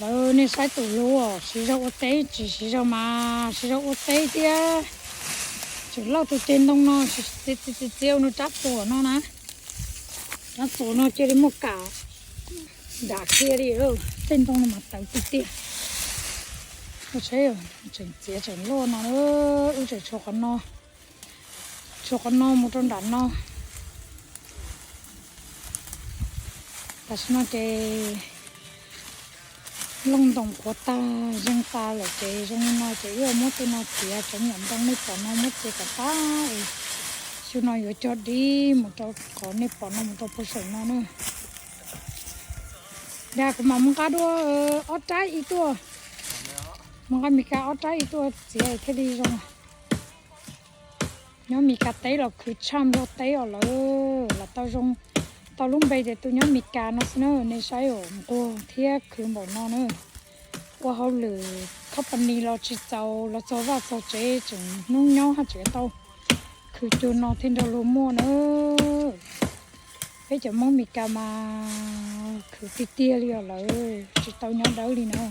Lawv, nej saib tus hlub siv zog ua teb, tsis siv zog mas siv zog ua teb thiab. Tseem loj tus ceg ntoo no, txiav txiav ua nws rab txuas no na. Rab txuas no cia li muaj kam nram kiag li. Tej ntoo no mas tawv tiag tiag. Tseem txiav tseem loj no, wb tseem tshuav qhov no, tshuav qhov no mus rau nram no. Tam sim no ces looj ntoos qhuav tag zeeg tas lawm ces zoo li no ces wb muab tej no txiav, cov nyuam ntoo nej pom no muab txiav kom tag. Xyoo no yuav cog dib mus rau qhov nej pom no mus rau puag saum no na. Dag, kuv mam mus nqa dua ob rab ib tuaj, mus nqa Mes Kas ob rab ib tuaj txiav thiaj li zoo. Nyob Mes Kas teb los khwv tshaj Nplog teb os lawm, lam tau zoo, tau lub npe tias tus nyob Mes Kas no xwb na. Nej saib os, nquag thiab khwv npaum no na. Ua hauj lwm company los tsis txaus, los txog vaj txog tsev tseem hnub nyob haj tseem tau khwv cua no thiaj nrog luag muaj na. Peb cov Hmoob Mes Kas mas khwv tiag tiag li os lawm, tsis tau nyob dawb li na.